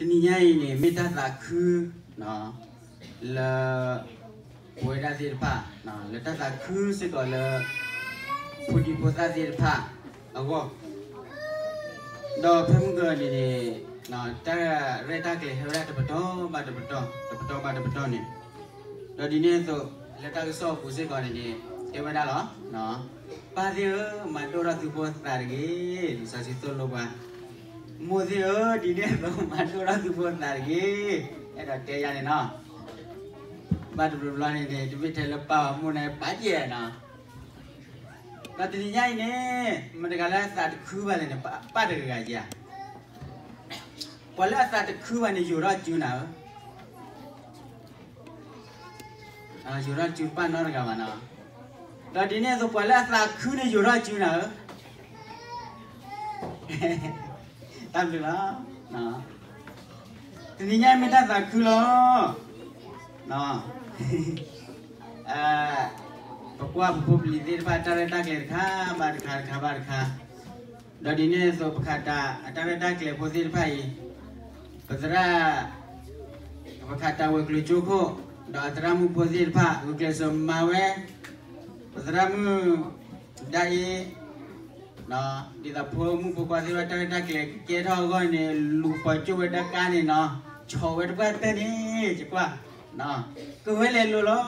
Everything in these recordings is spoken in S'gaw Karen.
တနံၤညါအံၤန့ၣ် မ့ၢ်တၢ်သးခု လၢ ပဝဲဒၣ်သ့ၣ်တဖၣ် လၢတၢ်သးခုစ့ၢ်ကီးလၢ ဖိဒံဖိသၣ်သ့ၣ်တဖၣ်အဂီၢ် ဒီးဖဲမုၢ်ကၢၤန့ၣ်န့ၣ် တၢ်ရဲၣ်တၢ်ကျဲၤဟဲဝဲဒၣ်တပတီၢ်ဘၣ်တပတီၢ် တပတီၢ်ဘၣ်တပတီၢ်န့ၣ် ဒီးဒ်န့ၣ်အသိး လၢတၢ်ကစီၣ်အပူၤစ့ၢ်ကီးန့ၣ်န့ၣ် တဲဝဲဒၣ်လီၤ. ပၢ်သ့ၣ်ဧၢ, မၤဒိၣ်ထီၣ်သုဖိသးတဂ့ၤ, လံာ်စီဆှံသိၣ်လိပှၤ. မိၢ်သ့ၣ်ဧၢ, ဒ်န့ၣ်အသိး မၤဒိၣ်ထီၣ်သုဖိသးတဂ့ၤ, အဲၣ်ဒိးတဲယၤန့ၣ်နီၤ. ဘၣ်တဘျီဘျီန့ၣ်န့ၣ် တမ့ၢ်ထဲလၢပၢ်အမိၢ်န့ၣ် ပာ်ကဲနီၤ. ဒီးတနံၤညါအံၤန့ၣ် မတၤတဂၤလၢအသးတခုဘၣ်လဲၣ်န့ၣ် ပၢ်တဂၤဧါ. ပှၤလၢအသးတခုဘၣ်န့ၣ် ယိၤထီၣ်စုနၤဧၢ. ယိၤထီၣ်စုပၢ်နီတဂၤဘၣ်နီၤ. ဒီးဒ်န့ၣ်အသိး ပှၤလၢအသးခုန့ၣ် ယိၤထီၣ်စုနၤဧၢ. တၢ်ဘျုးလီၤ. တနံၤညါမ့ၢ်တၢ်သးခုလီၤ. ပကွၢ်ပဖိပလံၤသ့ၣ်တဖၣ် တၢ်ရဲၣ်တၢ်ကျဲၤတခါဘၣ်တခါ တခါဘၣ်တခါ, ဒီးဒ်န့ၣ်အသိး ပခးတၢ်အတၢ်ရဲၣ်တၢ်ကျဲၤဖိသ့ၣ်တဖၣ်အံၤ, ပသရၣ် ပခးတၢ်ဝဲၤကျိၤကၠိခိၣ် ဒီးအသရၣ်မုၣ်ဖိသ့ၣ်တဖၣ် ဂုာ်ကျဲးစၢးမၤဝဲ, ပသရၣ်မုၣ် ဒၣ်အ့ ဒ်သိးဖိမုၣ်ဖိခွါသ့ၣ်တဖၣ် တၢ်ရဲၣ်တၢ်ကျဲၤကဲထီၣ်အဂီၢ်န့ၣ် လူၤပိာ်ကၠိၣ်ဝဲတၢ်ကါန့ၣ်နီၤ, ဆီၣ်ဝဲတပှၢ်တၢၢ်န့ၣ် ယကွၢ်, ကဝဲလဲၤလိၤ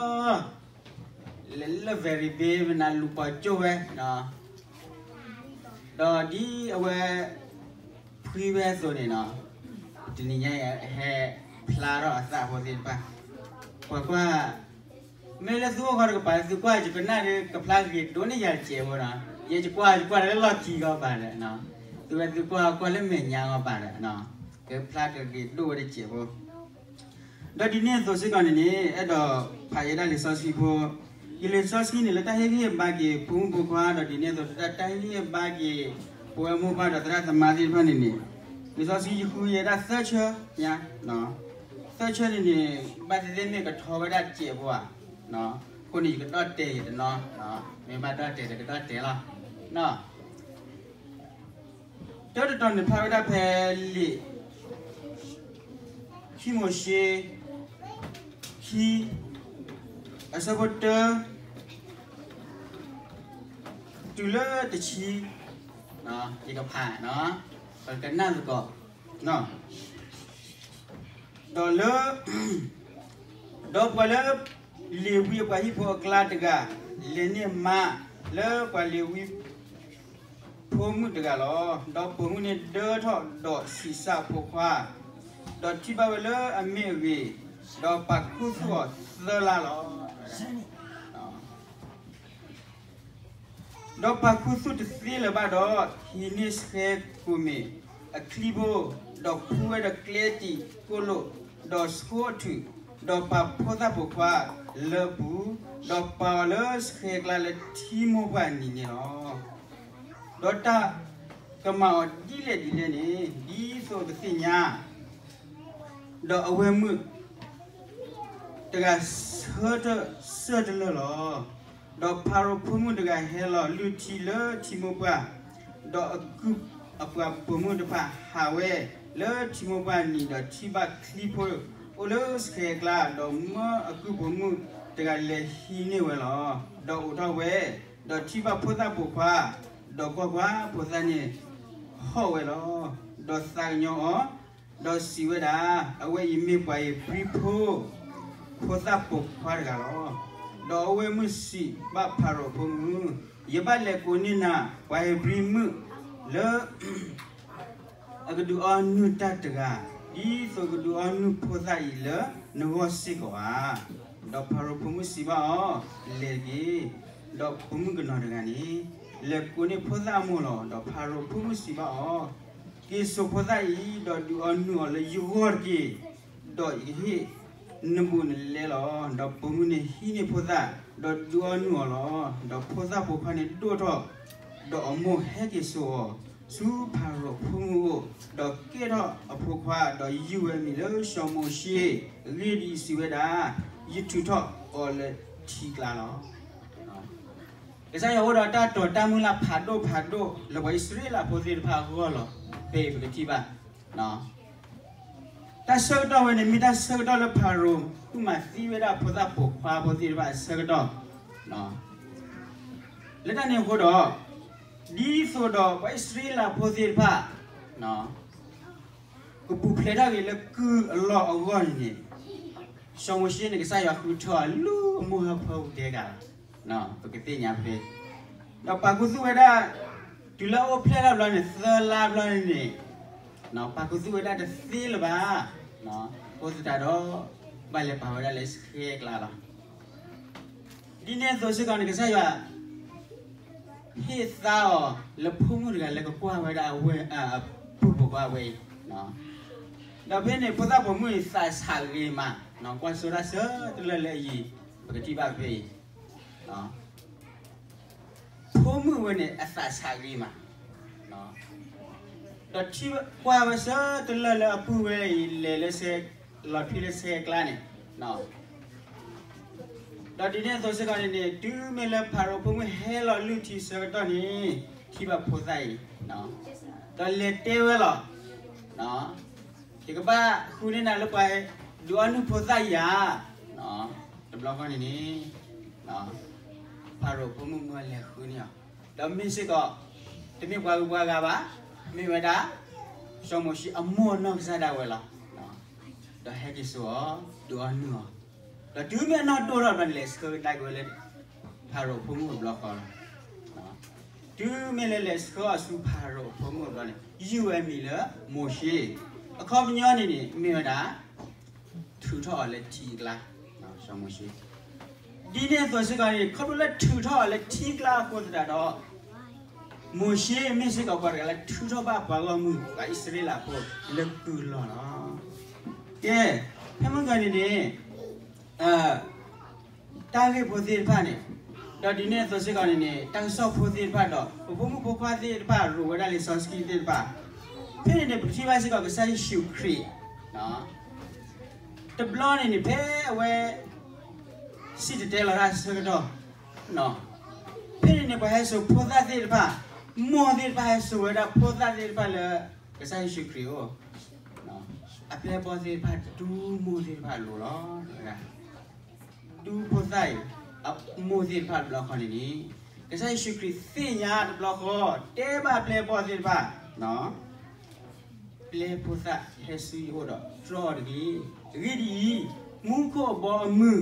လီၤ. လဲၤလၢ very big မနၤ လူၤပိာ်ကၠိၣ်ဝဲ, ဒီးဒ်အဝဲ ဖှံဝဲအသိးန့ၣ်နီၤ, တနံၤညါအံၤဟဲဖျါထီၣ်အသးဖိသ့ၣ်တဖၣ်, ပှၤကွၢ်, မ့ၢ်လၢသုအိၣ်ဃီတကပၤ သုကွၢ်ယကနၣ်ဒီး ကဖျါကဂ့ၤဒိၣ်န့ၢ်ယၤတစဲးဖိနီၤ, ယဲယကွၢ် ယကွၢ်လၢလီၢ်ခံဂီၢ်ဘၣ်ဒီး, သုဝဲသုကွၢ်ကွၢ်လၢမဲာ်ညါဂီၢ်ဘၣ်ဒီး, ကဖျါကဂ့ၤဒိၣ်ဝဲတစဲးဖိ ဒီးဒ်န့ၣ်အသိးစ့ၢ်ကီးန့ၣ်န့ၣ် အဲၣ်ဒိးဖးယဲဒၣ်လံာ်စီဆှံဖိ, ယလံာ်စီဆှံန့ၣ် လၢတၢ်ဟ့ၣ်ဂံၢ်ဟ့ၣ်ဘါက့ၤ ဖိမုၣ်ဖိခွါ ဒီးဒ်န့ၣ်အသိး တၢ်ဟ့ၣ်ဂံၢ်ဟ့ၣ်ဘါက့ၤ ပဝဲမိၢ်ပၢ်ဒီးသရၣ်သမါသ့ၣ်တဖၣ်န့ၣ်န့ၣ်, လံာ်စီဆှံယဃုယဲဒၣ်သၢဆၢညါ, သၢဆၢန့ၣ်န့ၣ် ဘၣ်သ့ၣ်သ့ၣ်မ့ၢ်ကထီဝဲဒၣ်တစဲးဖိဧါ, အဃိန့ၣ် ယကဒီၣ်တဲာ်ယတနီၤ, မ့ၢ်ဘၣ်ဒီၣ်တဲာ်ဒီးကဒီၣ်တဲာ်လီၤ. တၢ်တတီၤန့ၣ်ဖးဝဲဒၣ်ဖဲလံာ် ခံမိၤၡ့ ခံ အဆၢဖိတၢ တုၤလၢတဆံ, ယကဖး, ပကနၣ်သကိး, ဒီးလၢ ဒီးပှၤလၢ လ့ၤဝံအပှၤဟံၣ်ဖိအကျါတဂၤ လဲၤန့ၢ်မါလၢပှၤလ့ၤဝံ ဖိမုၣ်တဂၤလီၤ. ဒီးပိာ်မုၣ်န့ၣ်ဒၢထီၣ်ဒီးဆံးစၢ်အဖိခွါ, ဒီးထံၣ်ဘၣ်ဝဲလၢအမ့ၢ်အဂ့ၤ, ဒီးပာ်ခူသူၣ်အီၤသၢလါလီၤ. ဒီးပာ်ခူသူၣ်တသ့လၢၤဘၣ်ဒီး, ဟံးန့ၢ်ဆှဲကိးမံၤအချံဖိ, ဒီးခူဝဲဒီးကျဲတံာ်ကိၣ်လိၣ်, ဒီးဆှိအထုး, ဒီးပာ်ဖိသၣ်ပိာ်ခွါလၢပူၤ, ဒီးပာ်အီၤလၢဆှဲကျါလၢထံမိၢ်ပှၢ်နံၤန့ၣ်လီၤ. ဒီးတၢ်ကမၤအီၤဒ်လဲၣ်ဒ်လဲၣ်န့ၣ်, ဒ်သိးကသ့ၣ်ညါ ဒီးအဝဲမုၣ်တဂၤဆၢထၢၣ်စၢၢ်တလၢာ်လီၤ. ဒီးဖၤရိၤဖိမုၣ်တဂၤဟဲလီၤလုၢ်ထံလၢထံမိၢ်ပှၢ်, ဒီးအကုၢ်အပှၤပိာ်မုၣ်တဖၣ်ဟးဝဲလၢထံမိၢ်ပှၢ်နံၤ, ဒီးထံၣ်ဘၣ်ချံဖိအိၣ်လၢဆှဲကျါ, ဒီးမၢအကုၢ်ပိာ်မုၣ်တဂၤလဲၤဟံးန့ၢ်ဝဲလီၤ. ဒီးအိးထီၣ်ဝဲ, ဒီးထံၣ်ဘၣ်ဖိသၣ်ပိာ်ခွါ, ဒီးကွၢ်ကွၢ်, ဖိသၣ်န့ၣ်ဟီၣ်ဝဲလီၤ. ဒီးသးကညီၤအီၤ, ဒီးစံးဝဲဒၣ်, အဝဲအံၤမ့ၢ်ပှၤဧ့ၤဘြံၤဖိ ဖိသၣ်ပိာ်ခွါတဂၤလီၤ. ဒီးအဝဲမုၣ်စံးဘၣ်ဖၤရိၤဖိမုၣ်, ယဘၣ်လဲၤကိးန့ၢ်နၤ ပှၤဧ့ၤဘြံၤမုၣ်လၢ အကဒုးအီနုၢ်တၢ်တဂၤ, ဒ်သိးကဒုးအီနုၢ်ဖိသၣ်အံၤလၢနဂီၢ်စ့ၢ်ကီးဧါ. ဒီးဖၤရိၤဖိမုၣ်စံးဘၣ်အီၤ, လဲၤတက့ၢ်. ဒီးပိာ်မုၣ်ကနီၤတဂၤန့ၣ် လဲၤကိးန့ၢ်ဖိသၣ်အမိၢ်လီၤ. ဒီးဖၤရိၤဖိမုၣ်စံးဘၣ်အီၤ, က့ၤစိာ်ဖိသၣ်အံၤ, ဒီးဒုးအီနုၢ်အီၤလၢယဂီၢ်တက့ၢ်. ဒီးယကဟ့ၣ်နဘူးနလဲလီၤ. ဒီးပိာ်မုၣ်န့ၣ်ဟံးန့ၢ်ဖိသၣ်, ဒီးဒုးအီနုၢ်အီၤလီၤ. ဒီးဖိသၣ်ပိာ်ခွါန့ၣ်ဒိၣ်ထီၣ်, ဒီးအမိၢ်ဟဲက့ၤစိာ်အီၤဆူဖၤရိၤဖိမုၣ်အအိၣ်, ဒီးကဲထီၣ်အဖိခွါ, ဒီးယုၢ်ဝဲအမံၤလၢစီၤမိၤၡ့, အဂ့ၢ်ဒ်အံၤ, စံးဝဲဒၣ်, ယထုးထီၣ်အီၤလၢထံကျါလီၤ. ကစၢ်ယွၤအိၣ်ဒီးတၢ်တိာ်တၢ်မုၢ်လၢ်ဖးဒိၣ်ဖးဒိၣ် လၢပှၤအံၣ်စရ့လးဖိသ့ၣ်တဖၣ်အဂီၢ်လီၤ. ဖဲအံၤပကထံၣ်ဘၣ် တၢ်ဆၢကတီၢ်ဝဲန့ၣ် မ့ၢ်တၢ်ဆၢကတီၢ်လၢဖၤရိၤ ဃုမၤသံဝဲဒၣ်ဖိသၣ်ပိာ်ခွါဖိသ့ၣ်တဖၣ်အဆၢကတီၢ်, လၢတၢ်န့ၣ်အဃိဒီး, ဒ်သိးဒီးပှၤအံၣ်စရ့လးဖိသ့ၣ်တဖၣ် ကပူၤဖျဲးထီၣ်က့ၤလၢကုၢ်အလီၢ်အဂီၢ်န့ၣ်န့ၣ်, စီၤမိၤၡ့န့ၣ် ကစၢ်ယွၤဃုထၢအီၤလၢအမိၢ်ဟၢဖၢပူၤဒဲးဂၤလီၤ. ပကသ့ၣ်ညါဖဲ, ဒီးပာ်ခူသူၣ်ဝဲဒၣ်, တုၤလၢအအိၣ်ဖျဲၣ်ထီၣ်ဘျီန့ၣ် သၢလါဘျီန့ၣ်န့ၣ်, ပာ်ခူသူၣ်ဝဲဒၣ်တသ့လၢၤဘၣ်, အဃိသတးဒီး, ဘၣ်လဲၤပာ်ဝဲဒၣ်လၢဆှဲကျါလီၤ. ဒ်န့ၣ်အသိးစ့ၢ်ကီးန့ၣ် ကစၢ်ယွၤ ဟ့ၣ်သါအီၤလၢဖိမုၣ်တဂၤလၢကကွၢ်ဝဲဒၣ်အဝဲ, အပုၢ်ဖိခွါဝဲအံၤ, ဒီးဖဲန့ၣ် ဖိသၣ်ပိာ်မုၣ်အံၤသးဆးဂ့ၤမး, ကွၢ်စိဒၣ်ဆၢတလၢာ်လၢအယံၤ, ပကထံၣ်ဘၣ်ဖဲအံၤ, ဖိမုၣ်ဝဲန့ၣ်အသးဆးဂ့ၤမး, ဒီးထံၣ်ကွၢ်ဝဲဆၢတလၢာ်လၢအပုၢ်ဝဲအံၤလဲၤလၢဆှဲ, လီၤထွံလၢဆှဲကျါန့ၣ် ဒီးဒ်န့ၣ်အသိးစ့ၢ်ကီးန့ၣ်န့ၣ် တုၤမ့ၢ်လၢဖၤရိၤဖိမုၣ်ဟဲလီၤလုၢ်ထံဆၢကတီၢ်န့ၣ်, ထံၣ်ဘၣ်ဖိသၣ်အံၤ, ဒီးလဲၤတဲဝဲလီၤ, ယကဘၣ်ဃုန့ၢ်နၤလၢပှၤဒုးအီနုၢ်ဖိသၣ်ယၤ, တဘျီဃီန့ၣ်န့ၣ်, ဖၤရိၤဖိမုၣ်မၢလဲၤဃုန့ၢ်အီၤ, ဒီးမ့ၢ်စ့ၢ်ကီး, တမ့ၢ်ပှၤဂုၤပှၤဂၤဘၣ်, မ့ၢ်ဝဲဒၣ်, စီၤမိၤၡ့အမိၢ်အနီၢ်ကစၢ်ဒၣ်ဝဲလီၤ. ဒီးဟဲက့ၤစိာ်အီၤ, ဒုးအီနုၢ်အီၤ, ဒီးတုၤမ့ၢ်အနီၢ်ဒိၣ်ထီၣ်ဘျီန့ၣ် လဲၤဆှၢကဒါက့ၤဝဲလၢ, ဖၤရိၤဖိမုၣ်အဘျီဃီလီၤ. တုၤမ့ၢ်လၢလဲၤဆှၢအီၤဆူဖၤရိၤအဖိမုၣ်အဘျီန့ၣ် ယုၢ်ဝဲမံၤလၢမိၤၡ့, အခီပညီန့ၣ်န့ၣ် မ့ၢ်ဝဲဒၣ်, ထုးထီၣ်အီၤလၢထံအကျါ, စီၤမိၤၡ့ ဒ်န့ၣ်အသိးစ့ၢ်ကီးန့ၣ် ခီဖျိလၢထုးထီၣ်အီၤလၢထံကျါအဃိသတးဒီး, မိၤၡ့မ့ၢ်စ့ၢ်ကီးပှၤတဂၤလၢထုးထီၣ်ဘၣ်ပှၤဂီၢ်မုၢ် ပှၤအံၣ်စရ့လးဖိလၢကုၢ်လီၢ်လီၤ. ကဲ, ဖဲမုၢ်ဂီၤန့ၣ်န့ၣ်, တၢ်ဂ့ၢ်ဖိသ့ၣ်တဖၣ်န့ၣ်, ဒီးဒ်န့ၣ်အသိးစ့ၢ်ကီးန့ၣ်န့ၣ် တၢ်ကစီၣ်ဖိသ့ၣ်တဖၣ်ဒီး ပဖိမုၣ်ဖိခွါသ့ၣ်တဖၣ် ရိးဝဲဒၣ်လံာ်စီဆှံသ့ၣ်တဖၣ်, ဖဲန့ၣ်န့ၣ် ပထံၣ်ဘၣ်စ့ၢ်ကီးကစၢ်ယ့ၣ်ၡူးခရံာ် တဘျီန့ၣ်န့ၣ် ဖဲအဝဲ စံၣ်တဲၤတဲလီၤတၢ်ဆၢကတီၢ်, ဖဲန့ၣ်န့ၣ် ပှၤဟဲစိာ်ဖိသၣ်သ့ၣ်တဖၣ်, မိၢ်သ့ၣ်တဖၣ်ဟဲစိာ်ဝဲဒၣ်ဖိသၣ်သ့ၣ်တဖၣ်လၢ ကစၢ်ယ့ၣ်ၡူးခရံာ်အအိၣ်, အပျဲၢ်အဘီၣ်သ့ၣ်တဖၣ် ဒူမိၢ်သ့ၣ်တဖၣ်အလိၤလီၤ. ဒူဖိသၣ်အံၤ အမိၢ်သ့ၣ်တဖၣ်တဘျီဃီန့ၣ်န့ၣ်, ကစၢ်ယ့ၣ်ၡူးခရံာ်သ့ၣ်ညါတဘျီဃီ, တဲဘၣ်ပျဲၢ်အဘီၣ်သ့ၣ်တဖၣ်, ပျဲဖိသၣ်ဟဲဆူယအိၣ်ဒီးတြီအီၤတဂ့ၤ. အဂ့ၢ်ဒ်အံၤ, မူခိၣ်အဘီအမုၢ်,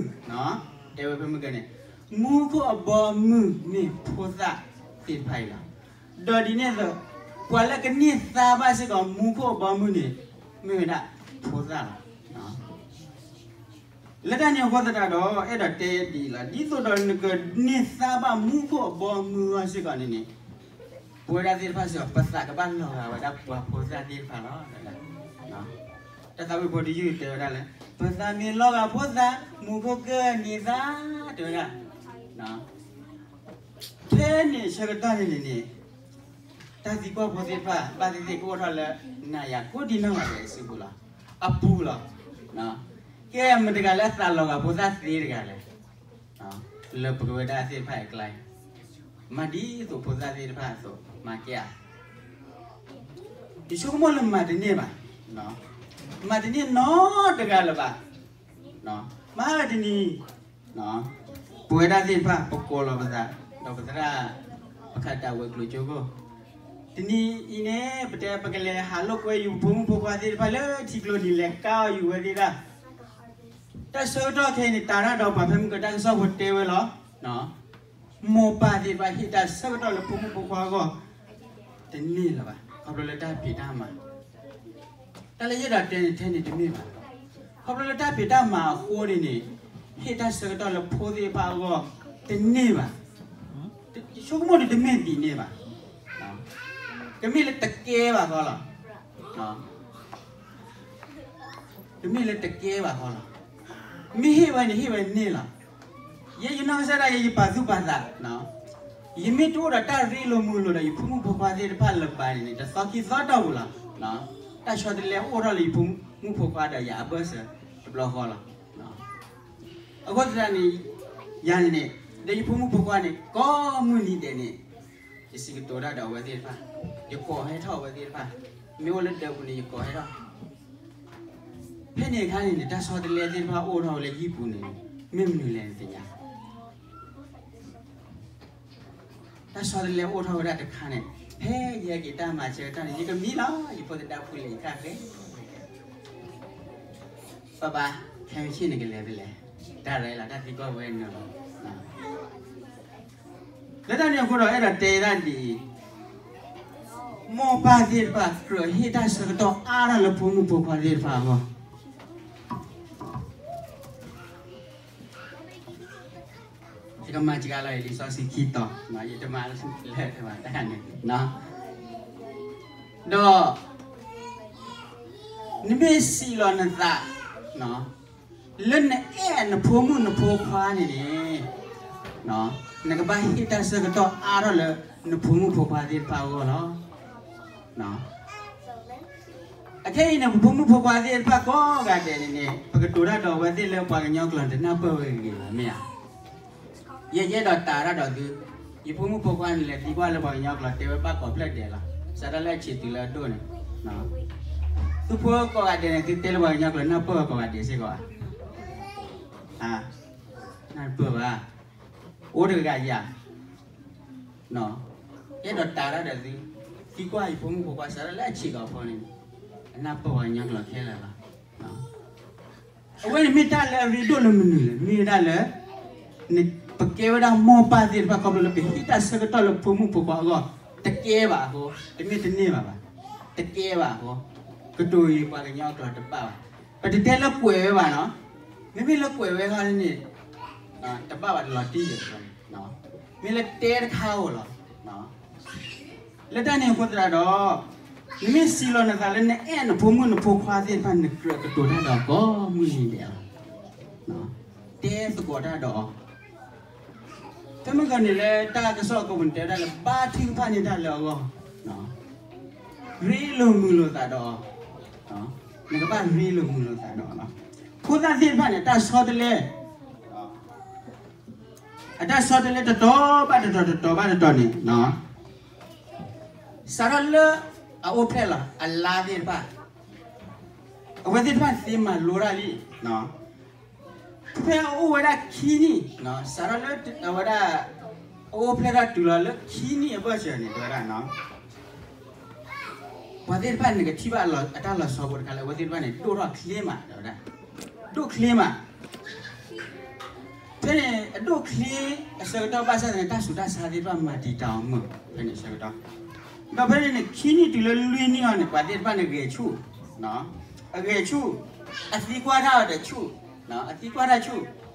တဲဝဲဖဲမုၢ်ဂီၤန့ၣ်, မူခိၣ်အဘီအမုၢ်မ့ၢ်ဖိသၣ်သ့ၣ်တဖၣ်အံၤလီၤ. ဒီးဒ်န့ၣ်အသိး, ပှၤလၢကန့ၢ်သါဘၣ်စ့ၢ်ကီးမူခိၣ်အဘီအမုၢ်န့ၣ်, မ့ၢ်ဝဲဒၣ်ဖိသၣ်လီၤ. လၢတၢ်န့ၣ်အဃိသတးဒီး အဲၣ်ဒိးတဲဒ်အံၤလီၤ. ဒ်သိးဒီးနကန့ၢ်သါဘၣ်မူခိၣ်အဘီအမုၢ်အဂီၢ်စ့ၢ်ကီးန့ၣ်န့ၣ်, ပဝဲဒၣ်သ့ၣ်တဖၣ်စ့ၢ်ကီး ပသးကဘၣ်လီၤဂာ်ဝဲဒၣ်ပှၤဖိသၣ်သ့ၣ်တဖၣ်လီၤ. တၢ်သးဝံၣ်ဖိတယုၢ်တဲဝဲဒၣ်လၢ, ပသးမ့ၢ်လီၤဂာ်ဖိသၣ်, မူခိၣ်ကန့ၢ်သါ, တဲဝဲဒၣ်. ဖဲန့ၣ်ဆၢကတီၢ်န့ၣ်န့ၣ်န့ၣ်, တၢ်သံကွၢ်ဖိသ့ၣ်တဖၣ် ဘၣ်သ့ၣ်သ့ၣ်ကအိၣ်ထီၣ်လၢ နၤယၤကိးဒံနီၢ်ဂၤဒဲးအစုပူၤလီၤ. အပူၤလီၤ. ကဲမတၤတဂၤလၢအသးလီၤဂာ်ဖိသၣ်သ့တဂၤလဲၣ်. လၢပကဝဲဒၣ်သ့ၣ်တဖၣ်အကျါ, မၤဒ်သိးဖိသၣ်သ့ၣ်တဖၣ်အသိး မၤကဲဧါ. ယဆိကမိၣ်လၢမၤတန့ၢ်ဘၣ်. မၤတန့ၢ်နီတဂၤလၢၤဘၣ်. မၤတနံၤ ပဝဲဒၣ်သ့ၣ်တဖၣ် ပကိးလီၤပသး, ဒီးပသရၣ်, ပခးတၢ်ဝဲၤကျိၤကၠိခိၣ်, တနံၤအံၤန့ၣ် ပတဲပကလဲၤဟးလိာ်ကွဲ ယဖိမုၣ်ဖိခွါသ့ၣ်တဖၣ်လၢထံကျိနံၤ လဲၤကါအီၤယူၤဝဲသ့ၣ်တၢ်. တၢ်ဆၢကတီၢ်ခဲအံၤန့ၣ် တၢ်ရၢ်ဒီးပှၤဖဲမုၢ်ကတၢၢ်ကစီၣ်ဖိတဲဝဲလီၤ. မိၢ်ပၢ်သ့ၣ်တဖၣ်ဟ့ၣ်တၢ်ဆၢကတီၢ်လၢဖိမုၣ်ဖိခွါအဂီၢ် တန့ၢ်လၢၤဘၣ်. ခီဖျိလၢတၢ်ဖံးတၢ်မၤ တၢ်လၢယအဲၣ်ဒိးတဲန့ၣ်ထဲန့ၣ်တမ့ၢ်ဘၣ်. ခီဖျိလၢတၢ်ဖံးတၢ်မၤအဃိန့ၣ်န့ၣ်, ဟ့ၣ်တၢ်ဆၢကတီၢ်လၢဖိသ့ၣ်တဖၣ်အဂီၢ် တန့ၢ်ဘၣ်. ဆိကမိၣ်ဒုးတမ့ၢ်ဒ်န့ၣ်ဘၣ်. ကမ့ၢ်လၢတကဲဘၣ်ဃီလီၤ. ကမ့ၢ်လၢတကဲဘၣ်ဃီလီၤ. မ့ၢ်ဟ့ၣ်ဝဲန့ၣ် ဟ့ၣ်ဝဲန့ၣ်လီၤ. ယဲယနီၢ်ကစၢ်ဒၣ်ယဲ ယပာ်သူၣ်ပာ်သး, ယမ့ၢ်တအိၣ်ဒီးတၢ်ရ့လိာ်မုာ်လိာ်ဒီး ယဖိမုၣ်ဖိခွါသ့ၣ်တဖၣ်လၢၤဘၣ်န့ၣ်န့ၣ် တသီခံသီတီၢ်ပူၤလီၤ. တၢ်ဆီတလဲအိၣ်ထီၣ်လၢယဖိမုၣ်ဖိခွါဒီးယၤအဘၢၣ်စၢၤတဘျီဃီလီၤ. အဃိသတးန့ၣ်, ယၤန့ၣ်န့ၣ်, ဒီးယဖိမုၣ်ဖိခွါန့ၣ် ကိးမုၢ်နံၤဒဲးန့ၣ်, ယစံးကတိၤတၢ်ဒီးအဝဲသ့ၣ်တဖၣ်, ယကိးဟဲထီၣ်အဝဲသ့ၣ်တဖၣ်, မ့ၢ်အိၣ်လၢဒၢးပူၤန့ၣ် ယကိးဟဲထီၣ် ဖဲန့ၣ်အခါန့ၣ်န့ၣ် တၢ်ဆီတလဲသ့ၣ်တဖၣ်အိၣ်ထီၣ်ဝဲလၢဟံၣ်ပူၤန့ၣ် မ့ၢ်မနုၤလဲၣ်နသ့ၣ်ညါ တၢ်ဆီတလဲအိၣ်ထီၣ်ဝဲဒၣ်တခါန့ၣ် ဖဲယဟဲက့ၤတၢ်မၤစၢၤတၢ်န့ၣ် ယကမံလီၤ ယဖိသဒါဖှံလဲၣ်ယခၣ်ဃဲ ပဘၣ် ခဲမုၢ်ဆ့ၣ်န့ၣ်ကလဲၤဖဲလဲၣ် တၢ်ရဲၣ်လီၤ တၢ်သံကွၢ်ဝဲနၤလီၤ လၢတၢ်န့ၣ်အဃိဒီး အဲၣ်ဒိးတဲဒၣ်ဒ်အံၤ, မိၢ်ပၢ်သ့ၣ်တဖၣ် ကြၢးဟ့ၣ်တၢ်ဆၢကတီၢ်အါထီၣ်လၢဖိမုၣ်ဖိခွါသ့ၣ်တဖၣ်အဂီၢ်. ယကမၤစှၤလီၤ လံာ်စီဆှံခံတီၤ, ယတမၤလၢတၢ်န့ၣ်, ဒီး နမ့ၢ်စံးလီၤနသး လၢနအဲၣ်နဖိမုၣ်နဖိခွါန့ၣ်န့ၣ်, နကဘၣ်ဟ့ၣ်တၢ်ဆၢကတီၢ်အါထီၣ်လၢ နဖိမုၣ်ဖိခွါသ့ၣ်တဖၣ်အဂီၢ်လီၤ. အခဲအံၤန့ၣ် ပဖိမုၣ်ဖိခွါသ့ၣ်တဖၣ်ကိးဂၤဒဲးန့ၣ်န့ၣ် ပကတိၤတၢ်ဒီးအဝဲသ့ၣ်လၢပှၤကညီကျိာ်န့ၣ် တနၢ်ပၢၢ်ဝဲဂ့ၤဂ့ၤဘၣ် မ့ၢ်ဧါ. ယဲယအဲၣ်ဒိးတဲတၢ်ဒီးသု, ယဖိမုၣ်ဖိခွါန့ၣ် လဲၤသံကွၢ်လၢပှၤကညီကျိာ် တဲဝဲဘၣ်ကိးဖျၢၣ်ဒဲးလီၤ. စးထီၣ်လၢအဆံးတုၤလၢအဒိၣ်န့ၣ်, သုဖိကိးဂၤဒဲးန့ၣ် သုတဲလၢပှၤကညီကျိာ် နၢ်ပၢၢ်ဝဲကိးဂၤဒဲးစ့ၢ်ကီးဧါ. နၢ်ပၢၢ်ဘၣ်. အိၣ်တဂၤယၤ အဲၣ်ဒိးတဲတၢ်ဒီးသု, သံကွၢ်ယဖိမုၣ်ဖိခွါ စးထီၣ်လၢအဆံးကိာ်ဖိန့ၣ်, အနၢ်ပၢၢ်ပှၤကညီကျိာ်ခဲလၢာ်လီၤ. အဝဲန့ၣ်မ့ၢ်တၢ်လၢအရ့ဒိၣ်လၢမနုၤလဲၣ်, မ့ၢ်ဝဲဒၣ်လၢ ပကဲဝဲဒၣ်မိၢ်ပၢ်သ့ၣ်တဖၣ် ခီဖျိလၢပဟ့ၣ်တၢ်ဆၢကတီၢ်လၢဖိမုၣ်ဖိခွါအဂီၢ် တကဲဘၣ်အဃိ, တမ့ၢ်တန့ၢ်ဘၣ်ဘၣ်, တကဲဘၣ်အဃိ, ကတိၤယံၤပှၤကညီကျိာ်တဘၣ်ဘၣ်. ပတတဲလၢကွဲးဝဲဘၣ်နီၤ, မ့မ့ၢ်လၢကွဲးဝဲခီန့ၣ် တဘၣ်ဘၣ်တလီၤတံၢ်ယဲၢ်, မ့ၢ်လၢတဲတခါဧိၤလီၤ. လၢတၢ်န့ၣ်အဃိသတးဒီး, နမ့ၢ်စံးလီၤနသးလၢနအဲၣ်နဖိမုၣ်နဖိခွါသ့ၣ်တဖၣ် နကြၢးကတိၤတၢ်ဒီးကိးမုၢ်နံၤဒဲးလီၤ. တဲသကိးတၢ်ဒီးအီၤ, ဖဲမုၢ်ဂီၤန့ၣ်လၢတၢ်ကစီၣ်အကိာ်ပူၤန့ၣ် တဲဝဲဒၣ်လၢ ဘါထုကဖၣ်န့ၢ်တၢ်လၢအဂီၢ်, ရ့လိာ်မုာ်လိာ်သးဒီးအီၤ, နကဘၣ်ရ့လိာ်မုာ်လိာ်သးဒီးအီၤလီၤ. ဖိသၣ်သ့ၣ်တဖၣ်န့ၣ် တၢ်ဆီတလဲ အတၢ်ဆီတလဲတတီၤဘၣ်တတီၤ တတီၤဘၣ်တတီၤန့ၣ်, စးထီၣ်လၢအအိၣ်ဖျဲၣ်လီၤ အလါသ့ၣ်တဖၣ်, အဝဲသ့ၣ်တဖၣ်သ့မၤလိတၢ်လံ. ဖဲအအိၣ်ဝဲဒၣ်ခံနံၣ်, စးထီၣ်လၢအဝဲဒၣ် အအိၣ်ဖျဲၣ်ထီၣ်တုၤလီၤလၢခံနံၣ်အဘၢၣ်စၢၤန့ၣ် တဲဝဲဒၣ် ပှၤသ့ၣ်တဖၣ်န့ၣ် ကထံၣ်ဘၣ်အတၢ်လီၤဆီဖိတခါလၢ အဝဲသ့ၣ်တဖၣ်န့ၣ် ဒိၣ်ထီၣ်ချ့မး တဲဝဲဒၣ်, ဒိၣ်ချ့မး. ဖဲန့ၣ် အဒိၣ်ချ့အဆၢကတီၢ်ဘၣ်ဆၣ်သနာ်က့ တၢ်ဆူးတၢ်ဆါသ့ၣ်တဖၣ်မၤတံာ်တာ်အီၤမုာ် ဖဲန့ၣ်အဆၢကတီၢ်, ဒီးဖဲန့ၣ်န့ၣ် ခံနံၣ်တုၤလၢလွံၢ်နံၣ်အီၤန့ၣ် ပှၤသ့ၣ်တဖၣ်န့ၣ်ဂဲၤဆူၣ်, အဂဲၤဆူၣ်, အသံကွၢ်တၢ်အီၤဒီးဆူၣ်, အသံကွၢ်တၢ်ဆူၣ်,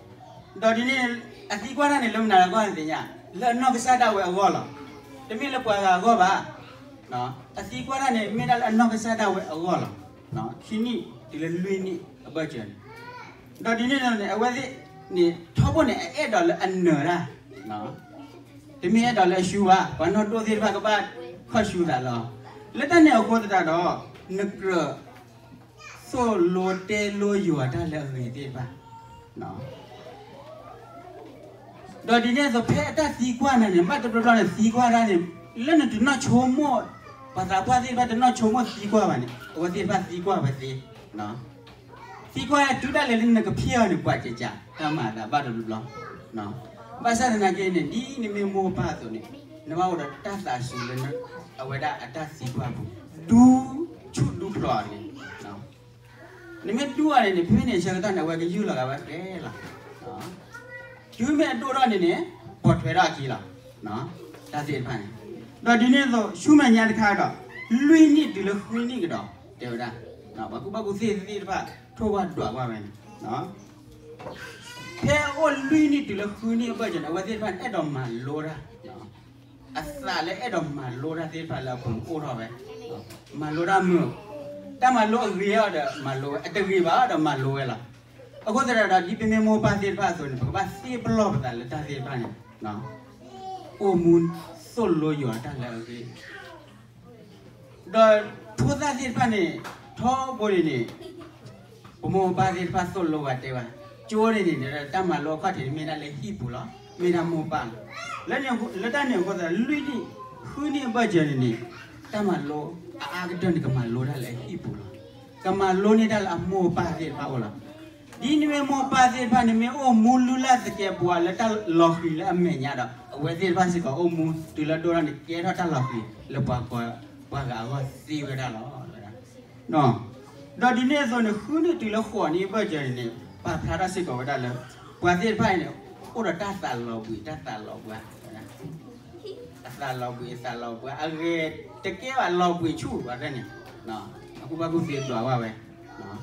ဒီးဒ်န့ၣ် အသံကွၢ်တၢ်န့ၣ် လၢမနုၤအဂီၢ်နသ့ၣ်ညါ, လၢအနီၢ်ကစၢ်ဒၣ်ဝဲအဂီၢ်လီၤ. တမ့ၢ်လၢပှၤဂၤအဂီၢ်ဘၣ်. အသံကွၢ်တၢ်န့ၣ် မ့ၢ်ဒၣ်လၢအနီၢ်ကစၢ်ဒၣ်ဝဲအဂီၢ်လီၤ. ခံနံၣ်တုၤလၢလွံၢ်နံၣ်အဘၢၣ်စၢၤန့ၣ်, ဒီးဒ်န့ၣ်ဒီးန့ၣ် အဝဲသ့ၣ်န့ၣ် ထီဘိန့ၣ် အအဲၣ်ဒိးလၢအနၢၤတၢ်, တမ့ၢ်အဲၣ်ဒိးလၢအရှူဘၣ်, ပှၤနီၢ်ဒိၣ်သ့ၣ်တဖၣ်ကဘၣ်ခီၣ်ရှူသးလီၤ. လၢတၢ်န့ၣ်အဃိသတးဒီး နကြၢး သိၣ်လိတဲလိယွၤတၢ်လၢအဂ့ၤသ့ၣ်တဖၣ်, ဒီးဒ်န့ၣ်အသိး ဖဲအတၢ်သံကွၢ်နၤန့ၣ် ဘၣ်တဘျီဘျီန့ၣ် သံကွၢ်တၢ်န့ၣ် လၢနတနီၢ်ဆိကမိၣ်, ပှၤသးပှၢ်သ့ၣ်တဖၣ်တနီၢ်ဆိကမိၣ်သံကွၢ်ဘၣ်န့ၣ် အဝဲသ့ၣ်တဖၣ်သံကွၢ်ဝဲသ့, သံကွၢ်တုၤဒၣ်လဲာ်လၢနကဖျ့အီၤန့ၣ် ပှၤကကး တၢ်မၤသးဘၣ်တဘျီဘျီ, ဘၣ်ဆၣ်သနာ်က့န့ၣ် ဒ်နမ့ၢ်မိၢ်ပၢ်အသိးန့ၣ် နဘၣ်အိၣ်ဒီးတၢ်သးစူၤလၢ အဝဲဒၣ်အတၢ်သံကွၢ်ပူၤ, ဒူဆူၣ်ဒူဖျိးအီၤန့ၣ် နမ့ၢ်ဒူအီၤန့ၣ်န့ၣ် ဖဲန့ၣ်အဆၢကတီၢ်န့ၣ် အဝဲကယူၢ်လီၤဂာ်ဝဲဃဲလီၤ. တုၤမ့ၢ်အဒိၣ်ထီၣ်န့ၣ်န့ၣ် ပိာ်ထွဲထီၣ်အခံလီၤ. တၢ်သ့ၣ်တဖၣ်န့ၣ်, ဒီးဒ်န့ၣ်အသိး ဆူမဲာ်ညါတခါဒီး လွံၢ်နံၣ်တုၤလၢဃုနံၣ်ကဒီး တဲဝဲဒၣ်, ပှၤကူၣ်ဘၣ်ကူၣ်သ့သ့ၣ်တဖၣ် ထိၣ်ဝၣ်ဒွးကွၢ်ဝဲန့ၣ်, ဖဲအအိၣ်လွံၢ်နံၣ်တုၤလၢဃုနံၣ်အဘၢၣ်စၢၤန့ၣ် အဝဲသ့ၣ်တဖၣ်န့ၣ် အဲၣ်ဒိးမၤလိတၢ် အသးလၢအဲၣ်ဒိးမၤလိတၢ်သ့ၣ်တဖၣ်လၢအပူၤန့ၣ်အိၣ်ထီၣ်ဝဲ, မၤလိတၢ်မုာ်, တၢ်မၤလိအဂ့ၤအီၤဒီးမၤလိဝဲ အတဂ့ၤဘၣ်အီၤဒီးမၤလိဝဲလီၤ. အဃိသတးဒီး ဒ်ပမ့ၢ်မိၢ်ပၢ်သ့ၣ်တဖၣ်အသိးန့ၣ် ပကဘၣ်သ့ပလီၢ်ပသးလၢတၢ်သ့ၣ်တဖၣ်န့ၣ်, အိၣ်မူသိၣ်လိယွၤတၢ်လၢအဂ့ၤ ဒီးဖိသၣ်သ့ၣ်တဖၣ်န့ၣ် ထီဘိန့ၣ်န့ၣ် ပမိၢ်ပပၢ်သ့ၣ်တဖၣ်သိၣ်လိဝဲတဲဝဲ, ကၠိန့ၣ်န့ၣ် တၢ်မၤလိအခီၣ်ထံးန့ၣ် မ့ၢ်ဒၣ်လၢဟံၣ်ပူၤလီၤ, မ့ၢ်ဒၣ်မိၢ်ပၢ်လီၤ. လၢတၢ်န့ၣ်အဃိသတး လွံၢ်နံၣ် ဃုနံၣ်အဘၢၣ်စၢၤန့ၣ်န့ၣ် တၢ်မၤလိအအါကတၢၢ်န့ၣ် ကမၤလိတၢ်လၢအဟံၣ်ပူၤလီၤ. ကမၤလိန့ၢ်တၢ်လၢအမိၢ်ပၢ်သ့ၣ်တဖၣ်အိၣ်လီၤ. ဒ်နမ့ၢ်မိၢ်ပၢ်သ့ၣ်တဖၣ်န့ၣ် မ့ၢ်အိၣ်မူလုၢ်လၢ်သကဲးပဝးလၢတၢ်လီၤဃံၤလၢအမဲာ်ညါဒီး အဝဲသ့ၣ်တဖၣ်စ့ၢ်ကီးအိၣ်မူတုၤလၢဒိၣ်ထီၣ်န့ၣ် ကဲထီၣ်တၢ်လီၤဃံၤလၢပှၤ ပှၤဂၤအဂီၢ်သ့ဝဲဒၣ်လီၤ. ဒီးဒ်န့ၣ်အသိးန့ၣ် ဃုနံၣ်တုၤလၢဃိးနံၣ်အဘၢၣ်စၢၤန့ၣ်န့ၣ် ပာ်ဖျါထီၣ်စ့ၢ်ကီးဝဲဒၣ်လၢ ပှၤသ့ၣ်တဖၣ်အံၤန့ၣ် အိၣ်ဒီးတၢ်သးလီၤဘှံး တၢ်သးလီၤဘှါ အသးလီၤဘှံး အသးလီၤဘှါ အဂ့ၤတကဲဘၣ် လီၤဘှံးဆူၣ်ဘၣ်ဖဲန့ၣ် အကူၣ်ဘၣ်ကူၣ်သ့ဒွးဝဲ လီၤဘှံး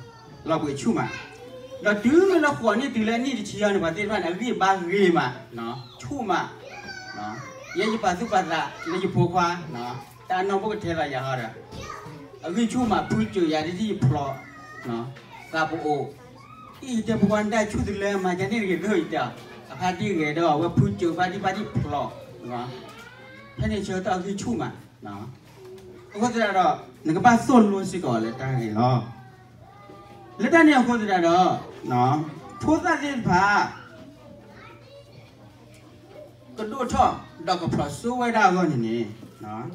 ဆူၣ်မး, ဒီးတုၤမ့ၢ်လၢဃိးနံၣ်တုၤလၢအနံၣ်တဆံအံၤန့ၣ် ပှၤသ့ၣ်တဖၣ်န့ၣ် အဂံၢ်ဘါဂ့ၤမး ဆူၣ်မး, ယဲယပာ်သူၣ်ပာ်သးလၢယဖိခွါ တၢ်နီၢ်ဖိကထဲသိးယၤဟီဒီး အဂံၢ်ဆူၣ်မး ဖုကၠိယၤဒ်ယဖျိး သးပအိၣ် အံၤတဲပဝါဒၣ်ဆူၣ်တလၢ မၤကန့ၣ်တဂ့ၤဒိၣ်အံၤတဲအီၤ, အဖါတံၢ်ဂဲၤဒီးအဝဲဖုကၠိဘၣ်ဒံးဘၣ်ဒံးဖျိး, ဖဲန့ၣ်ဆၢကတီၢ်အဂံၢ်ဆူၣ်မး, အဃိသတးဒီး နကဘၣ်သိၣ်လိစ့ၢ်ကီးလၢတၢ်ဂ့ၤလီၤ. လၢတၢ်န့ၣ်အဃိသတးဒီး ဖိသၣ်သ့ၣ်တဖၣ် ကဒိၣ်ထီၣ် ဒီးကဖျိးစိဝဲဒၣ်အဂီၢ်န့ၣ်န့ၣ်,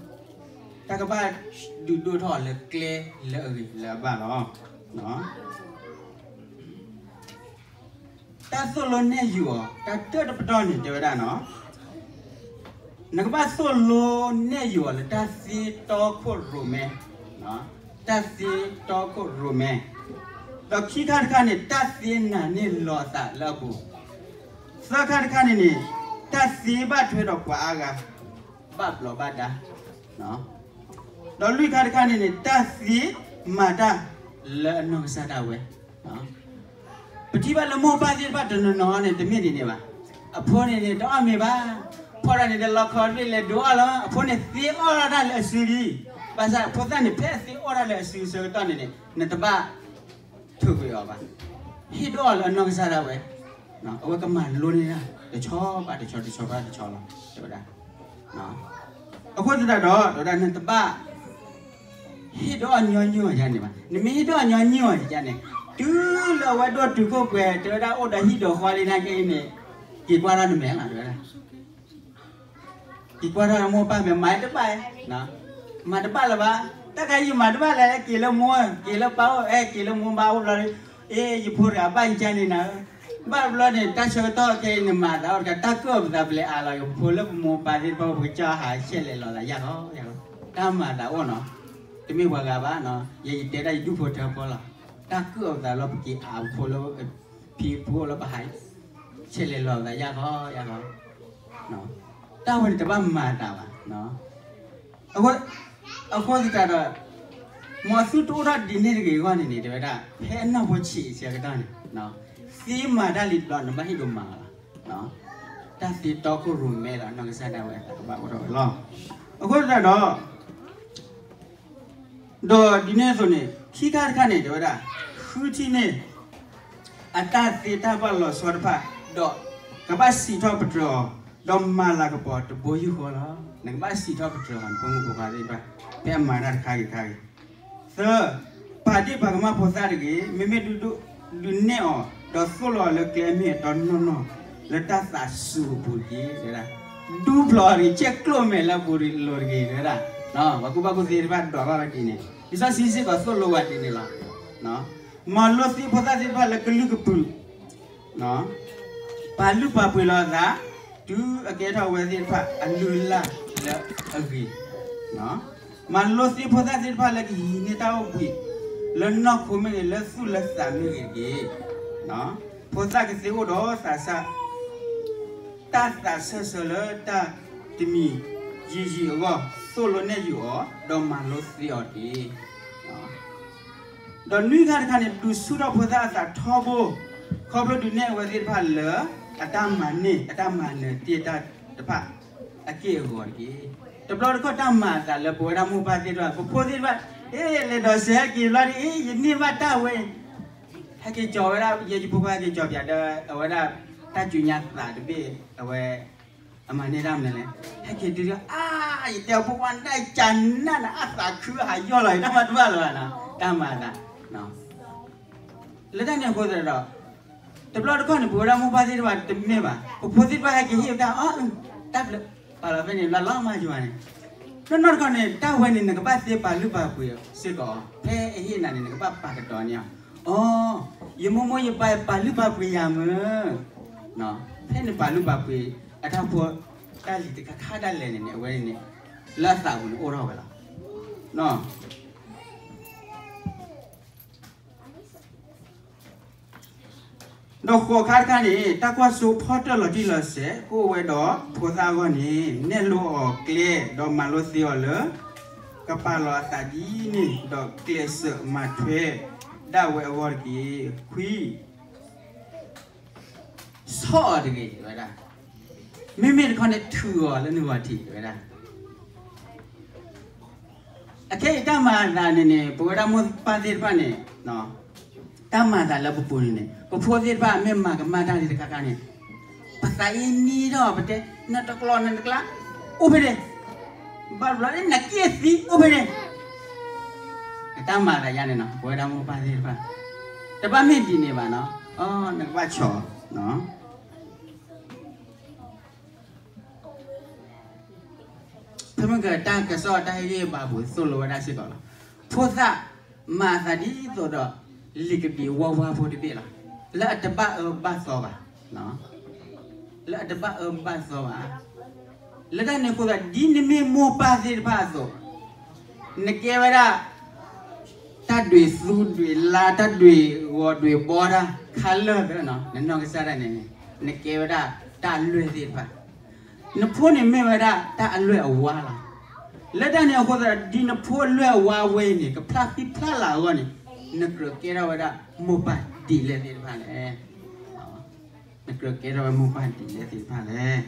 တၢ်ကဘၣ်ဒုးဒိၣ်ထီၣ်အီၤလၢကျဲလၢအဂ့ၤလၢအဘၣ်လီၤ. တၢ်သိၣ်လိနဲၣ်ယုာ်အီၤ တၢ်တၢၢ်တပတီၢ်န့ၣ် တဲဝဲဒၣ်နီၤ, နကဘၣ်သိၣ်လိနဲၣ်ယုာ်အီၤလၢတၢ်သ့တီခိၣ်ရိၣ်မဲ, တၢ်သ့တီခိၣ်ရိၣ်မဲ, ဒီးခံခါတခါန့ၣ် တၢ်သ့နာ်န့ၢ်လီၤအသးလၢအပူၤ, သၢခါတခါန့ၣ်န့ၣ် တၢ်သ့ဘၣ်ထွဲဒီးပှၤအါဂၤ ဘၣ်ဘျီးဘၣ်ဒါ ဒီးလွံၢ်ခါတခါန့ၣ်န့ၣ် တၢ်သ့မၤတၢ်လၢအနီၢ်ကစၢ်ဒၣ်ဝဲ, ပထံၣ်ဘၣ်လၢမိၢ်ပၢ်သ့ၣ်တဖၣ်တနီၤနီၤန့ၣ် တမ့ၢ်ဒ်န့ၣ်ဘၣ်. အဖိန့ၣ်န့ၣ် တအီၣ်မ့ၤဘၣ်, ဖီၣ်တၢ်န့ၣ် တလီခီဒ်လဲၣ်ဒိးအီၣ်လီၤ, အဖိန့ၣ်သ့အီၣ်ထီၣ်တၢ်လၢအစုလံ. ဘၣ်ဆၣ်ဖိသၣ်န့ၣ် ဖဲအသ့အီၣ်တၢ်လၢအစုအဆၢကတီၢ်န့ၣ်န့ၣ် နတဘၣ် ထုးကွံာ်အီၤဘၣ်. ဟ့ၣ်ဒိးအီၤလၢအနီၢ်ကစၢ်ဒၣ်ဝဲ, အဝဲကမၤလိန့ၢ်တၢ် တဆီဘၣ်တဆီ တဆီဘၣ်တဆီလီၤ တဲဝဲဒၣ်. အဃိသတးဒီး တဲဝဲဒၣ်နတဘၣ် ဟ့ၣ်ဒိးအီၤညီနုၢ်အီၤယါန့ၣ်ဘၣ်. နမ့ၢ်ဟ့ၣ်ဒိးအီၤညီနုၢ်အီၤယါန့ၣ် တုၤလၢအဝဲဒိၣ်တုာ်ခိၣ်ပှဲၤ တဲဝဲဒၣ်အိၣ်ဒီးဟံၣ်ဒီးဃီလံနာ်က့န့ၣ် က့ၤကွၢ်ထီၣ်နမဲာ်လီၤ တဲဝဲဒၣ် က့ၤကွၢ်ထီၣ်မိၢ်ပၢ်မဲာ် မၤတဘၣ်, မၤတဘၣ်လၢၤဘၣ်. တၢ်ခါအံၤမၤတဘၣ်လဲၣ် က့ၤလၢမိၢ် က့ၤလၢပၢ်အိၣ် အဲ က့ၤလၢမိၢ်ပၢ်အိၣ်ဘျီဒီး အ့ ယဖိတဂၤဘၣ်ယကါန့ၣ်နၤ, ဘၣ်ဘျီန့ၣ် တၢ်ဆၢကတီၢ်ခဲအံၤန့ၣ် မၤသးအိၣ်တခါ တၢ်ကၢၣ်ပသးပလဲၤအါလီၤ ယဖိလၢပမိၢ်ပၢ်သ့ၣ်တဖၣ် ပကစၢ်ဟးဆဲးလဲၤလီၤသးယါခီ, တၢ်မၤသးအိၣ်နီၤ, တမ့ၢ်ပှၤဂၤဘၣ်နီၤ, ယဲယတဲဒၣ်ယဒူၣ်ဖိထၢဖိလီၤ. တၢ်ကၢၣ်ပသးလၢပက့ၤအါဖိလၢ ဖံဖုအိၣ်လၢပဟး ဆဲးလဲၤလီၤသးယါခီယါခီ, တၢ်ဝဲန့ၣ်တဘၣ်မၤသးဘၣ်. အဃိသတးဒီး မ်သုတအိၣ်ထီၣ်ဒ်န့ၣ်တဂ့ၤအဂီၢ်န့ၣ်န့ၣ် တဲဝဲဒၣ် ဖဲအနီၢ်ဖိဆံးဆၢကတီၢ်န့ၣ် သ့မၤတၢ်လံတဘျီ နဘၣ်ဟ့ၣ်ဒိးမၤအီၤလီၤ. တၢ်သ့တီခိၣ်ရိၣ်မဲလီၤ နီၢ်ကစၢ်ဒၣ်ဝဲအသးကဘၣ်အိၣ်ထီၣ်ဝဲလီၤ. အဃိသတးဒီး ဒီးဒ်န့ၣ်အသိးန့ၣ် ခံခါတခါန့ၣ် တဲဝဲဒၣ် ဃုထံၣ်န့ၢ် အတၢ်သ့တၢ်ဘၣ်လီၤဆီတဖၣ် ဒီးကဘၣ်စံးထီၣ်ပတြၢၤအီၤ ဒီးမၤလၤကပီၤတဘိယူၢ်ဃီလီၤ. နကဘၣ်စံးထီၣ်ပတြၢၤအီၤ နဖိမုၣ်ဖိခွါသ့ၣ်တဖၣ် ဖဲအမၤတၢ်တခါဂ့ၤတခါဂ့ၤ, သၢ ပာ်ဒ့ၣ်ပာ်ကမၣ်ဖိသၣ်တဂ့ၤ, မ့မ့ၢ်ဒုးဒိၣ်ဒုးနဲၣ်အီၤ ဒီးသိၣ်လိအီၤလၢကျဲမ့ၢ်အတီနီၢ်နီၢ် လၢတၢ်သးစူၤအပူၤတက့ၢ်. ဒူဖျိးအီၤတဂ့ၤ, ဆဲးကျိးမဲာ်လၢအပူၤလိၤတဂ့ၤ တဲဝဲဒၣ်. ပှၤကူၣ်ဘၣ်ကူၣ်သ့သ့ၣ်တဖၣ်ဒွးဘၣ်ဝဲဒ်န့ၣ်, လံာ်စီဆှံစ့ၢ်ကီးသိၣ်လိဝဲဒ်န့ၣ်လီၤ. မၤလိသ့ဖိသၣ်သ့ၣ်တဖၣ်လၢကလုာ်ကပုာ် ပာ်လုၢ်ပာ်ပှ့ၤလီၤအသး တုၤအကဲထီၣ်ဝဲသ့ၣ်တဖၣ်အလုၢ်အလၢ်လၢအဂ့ၤ, မၤလိသ့ဖိသၣ်သ့ၣ်တဖၣ်လၢကဟံးန့ၢ်တၢ်အိၣ်ဘှံး လၢနီၢ်ခိမ့ၢ်ဂ့ၤ လၢသူၣ်လၢသးမ့ၢ်ဂ့ၤတက့ၢ်. ဖိသၣ်ကသ့အိၣ်ဒီးသးစၢ် တၢ်သးဆၢဆၢလၢတၢ်တမံၤယံာ်ယံာ်အဂီၢ် သိၣ်လိနဲၣ်ယုာ်အီၤ ဒီးမၤလိသ့အီၤတက့ၢ်. ဒီးနွံခါတခါန့ၣ် ဒုးဆူၣ်ထီၣ်ဖိသၣ်အသးထီဘိ, ခီဖျိဒုးနဲၣ်အဝဲသ့ၣ်တဖၣ်လၢ အတၢ်မၤန့ၢ် အတၢ်မၤနၢၤတ့ၢ်တၢ်တဖၣ် အက့ၢ်အဂီၤတက့ၢ်. တဘျီတခီၣ်တၢ်မၤအသးလၢပဝဲဒၣ်မိၢ်ပၢ်သ့ၣ်တဖၣ် ပဖိသ့ၣ်တဖၣ် အ့ လဲၤဒိးစဲးဟဲက့ၤဘျီဒ်အံၤ အ့ ယန့ၢ်ဘၣ်တၢ်ဝဲ ဟဲက့ၤကၠီၤဝဲဒၣ် ယဲယဖိခွါဟဲက့ၤကၠီၤပၠးဒီး အဝဲဒၣ် တၢ်စူညါသးတဘ့ၣ် အဝဲ အမၤန့ၢ်တၢ်မနုၤလဲၣ်, ဟဲက့ၤတုၤဒီး အါ ယတဲအဖိခွါနတၢ်ကနၣ်နၤ အသးခုအယီၢ်လီၤ ယတၢ်မၤတဘၣ်လၢၤဘၣ်နီၤ တၢ်မၤအသး လၢတၢ်န့ၣ်အဃိသတးဒီး တဘျီတခီၣ်န့ၣ် ပဝဲဒၣ်မိၢ်ပၢ်သ့ၣ်တဖၣ်တမ့ၢ်ဘၣ် ပဖိသ့ၣ်တဖၣ်ဟဲက့ၤဟ့ၣ်ဝဲဒၣ် အီ တၢ်ဘျုး ပာ်လီၤဖဲန့ၣ် လၢလီၤမၤယွၤန့ၣ် နီၢ်နီၢ်တခီန့ၣ် တၢ်ဝဲန့ၣ် နကဘၣ်သ့ပာ်လုၢ်ပာ်ပှ့ၤစ့ၢ်ကီး, ဖဲအဟ့ၣ်နၤန့ၣ် နကဘၣ်ပာ်ကတီၤန့ၢ်အီၤ, အိ, ယမိၢ်မိၢ်ယပၢ်ပာ်လုၢ်ပာ်ပှ့ၤယၤမုၢ်, ဖဲနပာ်လုၢ်ပာ်ပှ့ၤအတၢ်ဖိ, တၢ်လံၤတခါခါဒၣ်လဲာ်န့ၣ်န့ၣ် အဝဲန့ၣ်န့ၣ် လၢအသးပူၤန့ၣ်အိၣ်ထီၣ်ဝဲလီၤ. ဒီးဃိးခါတခါန့ၣ် တၢ်ကွၢ်စိဖီတၢၣ်လီၤတံၢ်လီၤဆဲး ကအိၣ်ဝဲဒီးဖိသၣ်အဂီၢ်န့ၣ် နဲၣ်လိအီၤကျဲ ဒီးမၤလိသ့အီၤလၢ ကပာ်လီၤအသးဒ်န့ၣ် ဒီးကျဲးစၢးမၤထွဲဒၣ်ဝဲအဂီၢ်တက့ၢ်. ခွံ ဆီၣ်အီၤတဂ့ၤဝဲဒၣ်, မ့မ့ၢ်တခီန့ၣ် ထုးအီၤလၢနဂီၢ်ထံးဝဲဒၣ်. အခဲအံၤတၢ်မၤအသးန့ၣ်န့ၣ် ပဝဲဒၣ်မိၢ်ပၢ်သ့ၣ်တဖၣ်န့ၣ် တၢ်မၤအသးလၢပပူၤန့ၣ်န့ၣ် ပဖိသ့ၣ်တဖၣ်မ့ၢ်မၤကမၣ်တၢ်လံတခါခါန့ၣ် ပသးအံၤနံၤထီၣ်ပတဲ နတကျိးနတကျါ အိၣ်ဖဲန့ၣ် ဘၣ်ဘျီလၢနက့ၢ်သံအိၣ်ဖဲန့ၣ် နတၢ်မၤသးယါန့ၣ်နီၤ ပဝဲဒၣ်မိၢ်ပၢ်သ့ၣ်တဖၣ် တဘၣ်မ့ၢ်ဒ်န့ၣ်ဘၣ်နီၤ နကဘၣ်ဆီၣ် ဖဲမ့ၢ်ကတၢ်ကစီၣ်တၢ်ဟ့ၣ်ဂံၢ်ဟ့ၣ်ဘါပူၤသိၣ်လိဝဲဒၣ်စ့ၢ်ကီးလီၤ. ဖိသၣ်မၤအသးဒ်သိးဒီး လံာ်ကဘံးဝါဝါဖိတဘ့ၣ်လီၤ. လၢအတဘၣ်အၢဘၣ်သီဘၣ်, လၢအတဘၣ်အၢဘၣ်သီဘၣ်. လၢတၢ်န့ၣ်အဃိသတး ဒ်နမ့ၢ်မိၢ်ပၢ်သ့ၣ်တဖၣ်အသိး နကဲဝဲဒၣ် တၢ်ဒွဲၣ်သူဒွဲၣ်လါ တၢ်ဒွဲၣ်ဂီၤဒွဲၣ်ဘီတၢ် ခါလၢာ်သၢနီၤ နနီၢ်ကစၢ်ဒၣ်န့ၣ် နကဲဝဲဒၣ်တၢ်အလွဲၢ်သ့ၣ်တဖၣ်, နဖိန့ၣ်မ့ၢ်ဝဲဒၣ်တၢ်အလွဲၢ်အဝါလီၤ. လၢတၢ်န့ၣ်အဃိသတး ဒ်နဖိအလွဲၢ်အဝါဝဲအံၤန့ၣ် ကဖျါဃံဖျါလၤအဂီၢ်န့ၣ် နကြၢးကဲထီၣ်ဝဲဒၣ်မိၢ်ပၢ်ဒ်လဲၣ်သ့ၣ်တဖၣ်လဲၣ်. နကြၢးကဲထီၣ်ဝဲမိၢ်ပၢ်ဒ်လဲၣ်သ့ၣ်တဖၣ်လဲၣ်.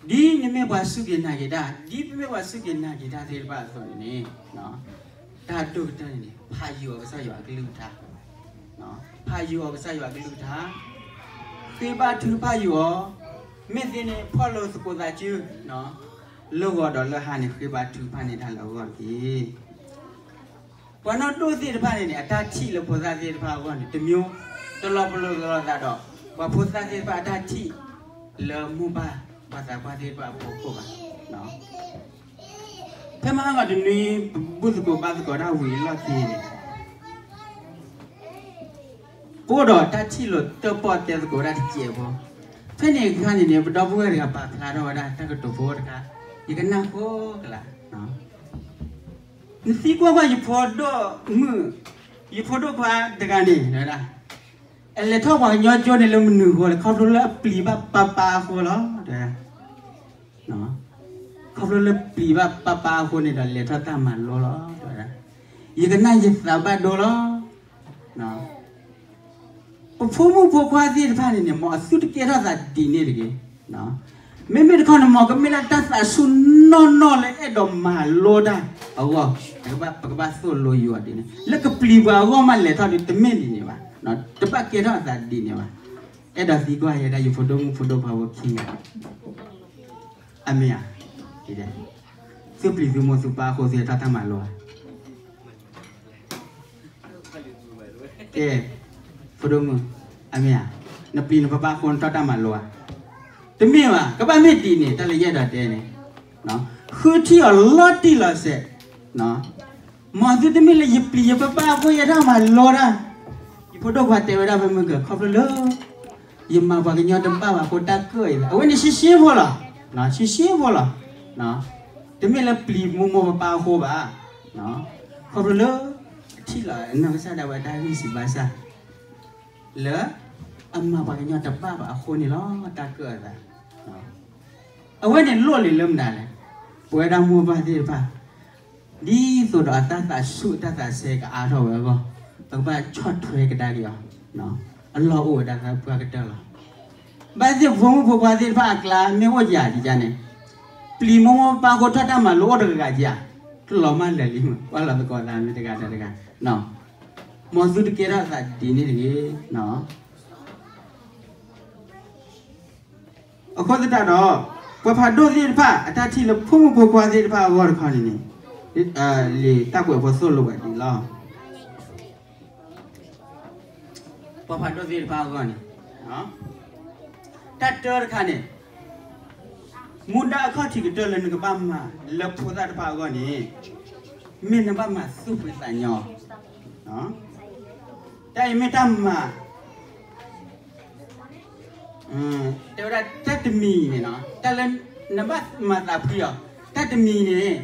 ဒ်နမ့ၢ်ပှၤစူၢ်က့ၤနာ်က့ၤတၢ်, ဒ်ပမ့ၢ်ပှၤစူၢ်က့ၤနာ်က့ၤတၢ်သ့ၣ်တဖၣ်အသိးန့ၣ်န့ၣ်, တၢ်ဒိၣ်ကတၢၢ်န့ၣ်န့ၣ် ဖးယံၤအီၤကစၢ်ယွၤအကလုၢ်ကထါ, ဖးယံၤအီၤကစၢ်ယွၤအကလုၢ်ကထါ, ဃ့ဘါထုကဖၣ်ယံၤအီၤ, မ့ၢ်သ့န့ၣ်ဖီၣ်လိာ်သကိးသးစု, လၢဂီၤဒီးလၢဟါန့ၣ် ဃ့ဘါထုကဖၣ်န့ၢ်တၢ်လၢအဂီၢ်တက့ၢ်. ပှၤနီၢ်ဒိၣ်သ့ၣ်တဖၣ်န့ၣ်န့ၣ် အတၢ်ထံၣ်လၢဖိသၣ်သ့ၣ်တဖၣ်အဂီၢ်န့ၣ် တမံၤ, တလီၤပလိာ်လိာ်သးဒီး ပှၤဖိသၣ်သ့ၣ်တဖၣ်အတၢ်ထံၣ်လၢမိၢ်ပၢ်ပှၤသးပှၢ်သ့ၣ်တဖၣ်အဖီခိၣ်ဘၣ်. ဖဲမဟါဂီၤတနွံ ပဘူၣ်သကိးဘါသကိးတၢ်ဝံၤအလီၢ်ခံန့ၣ် ပအိၣ်ဒီးတၢ်ထံၣ်လိာ်တၢၣ်ပီၣ်တဲသကိးဝဲဒၣ်တစဲးဖိ, ဖဲန့ၣ်အခါန့ၣ်န့ၣ် ပဒီပုၢ်ဝဲၢ်တဂၤပာ်ဖျါထီၣ်ဝဲဒၣ်တၢ်ကတိၤဖိတခါ, ယကနၣ်ဃိကလာ် နသံကွၢ်ကွၢ်ယဖိဒိၣ်မုၣ်, ယဖိဒိၣ်ခွါတဂၤန့ၣ်, အလဲၤထီၣ်ပှၤကညီကၠိန့ၣ်လၢမနုၤအဃိလဲၣ်, ခီဖျိလၢအပျံၤဘၣ်ပၢ်ပၢ်အဃိလီၤ. ခီဖျိလၢပျံၤဘၣ်ပၢ်ပၢ်အဃိန့ၣ်ဒီး လဲၤထီၣ်တၢ်မၤလိလီၤ. ယကနၣ်ယသးဘၣ်ဒိလီၤ. ပဖိမုၣ်ဖိခွါသ့ၣ်တဖၣ်န့ၣ်န့ၣ် မ်အသုတကဲထီၣ်သးဒ်န့ၣ်တဂ့ၤ. မ့မ့ၢ်တခီန့ၣ် မ်ကမ့ၢ်လၢတၢ်သးဆူၣ်နီၢ်နီၢ်လၢအဲၣ်ဒိးမၤလိတၢ်အဂီၢ်, ပကဘၣ်သိၣ်လိယွၤဒ်န့ၣ်, လၢကပျံၤပှၤအဂီၢ်မးလဲၤထီၣ်ဒီး တမ့ၢ်ဒ်န့ၣ်ဘၣ်, တဘၣ်ကဲထီၣ်အသးဒ်န့ၣ်ဘၣ်. အဲၣ်ဒိးသံကွၢ်ယဲဒၣ်ယဖိဒိၣ်မုၣ်ဖိဒိၣ်ခွါဖိခံဂၤ, အမ့ၢ်ဧါ, သုပျံၤသုမိၢ်သုပၢ်အဃိ သုဟဲထီၣ်တၢ်မၤလိဧါ. ကဲ, ဖိဒိၣ်မုၣ်, အမ့ၢ်ဧါ, နပျံၤနပၢ်ပၢ်အဃိ နထီၣ်တၢ်မၤလိဧါ. တမ့ၢ်ဘၣ်, ကဘၣ်မ့ၢ်ဒ်န့ၣ် တၢ်လၢယအဲၣ်ဒိးတဲန့ၣ်, ဃုထံၣ်အီၤလီၤတံၢ်လီၤဆဲး, မ်သုတမ့ၢ်လၢယပျံၤယပၢ်ပၢ်အဃိ ယထီၣ်မၤလိတၢ်, ယဖိဒိၣ်ခွါတဲဝဲဒၣ်ဖဲမုၢ်ကၢၤ ခီဖျိလၢ ယမၤပှၤကညီတဘၣ်ဘၣ်အဃိတၢ်ကၢၣ်အံၤ, အဝဲန့ၣ်ရှဲရှဲဖိလီၤ, ရှဲရှဲဖိလီၤ. တမ့ၢ်လၢပျံၤမိၢ်မိၢ်ပၢ်ပၢ်အဃိဘၣ်, ခီဖျိလၢ အထံၣ်လီၤအနီၢ်ကစၢ်ဒၣ်ဝဲတၢ်ဂံၢ်စၢ်ဘါစၢ် လၢ အမၤပှၤကညီတဘၣ်ဘၣ်အဃိန့ၣ်လီၤ တၢ်ကၢၣ်အသး. အဝဲန့ၣ်လိၣ်လံလၢမတၤလဲၣ်, ပဝဲဒၣ်မိၢ်ပၢ်သ့ၣ်တဖၣ် ဒ်သိးဒီးအတၢ်သးဆူၣ်အတၢ်သးဆဲးကအါထီၣ်ဝဲအဂီၢ်, ပကဘၣ်ဆီၣ်ထွဲကဒါက့ၤအီၤ, အလီၢ်အိၣ်ဝဲဒၣ်သပှၢ်ကတၢၢ်လီၤ. ဘၣ်သ့ၣ်ဖိမုၣ်ဖိခွါသ့ၣ်တဖၣ်အကျါ မ့ၢ်အိၣ်ယၤဒ်န့ၣ်, ပျံၤမိၢ်မိၢ်ပၢ်ပၢ်အဃိထီၣ်တၢ်မၤလိအိၣ်တဂၤဂၤဧါ, တလီၤမၢ်လၢာ်လံမုၢ် ကွၢ်လီၤသကိးသးမ့ၢ်တဂၤဒီးတဂၤ, မ်သုတကဲထီၣ်သးဒ်န့ၣ်တဂ့ၤ. အဃိသတးဒီး ပှၤဖးဒိၣ်သ့ၣ်တဖၣ် အတၢ်ထံၣ်လၢဖိမုၣ်ဖိခွါသ့ၣ်တဖၣ်အဂီၢ်တခီန့ၣ်န့ၣ်, လံာ်တၢ်ကွဲးဖိသိၣ်လိဝဲဒ်လီၤ. ပှၤဖးဒိၣ်သ့ၣ်တဖၣ်အဂီၢ်န့ၣ်, တၢ်တၢတခါန့ၣ်, မူဒါအခီၣ်ထံးကတၢၢ်လၢနကဘၣ်မၤလၢဖိသၣ်တဖၣ်အဂီၢ်န့ၣ်, မ့ၢ်နဘၣ်မၤသူၣ်ဖှံသးညီ, တၢ်အံၤမ့ၢ်တၢ်မၤ တဲဝဲဒၣ်တၢ်တမံၤန့ၣ်, တၢ်လၢနဘၣ်မၤသးဖှံအီၤ, တၢ်တမံၤန့ၣ်,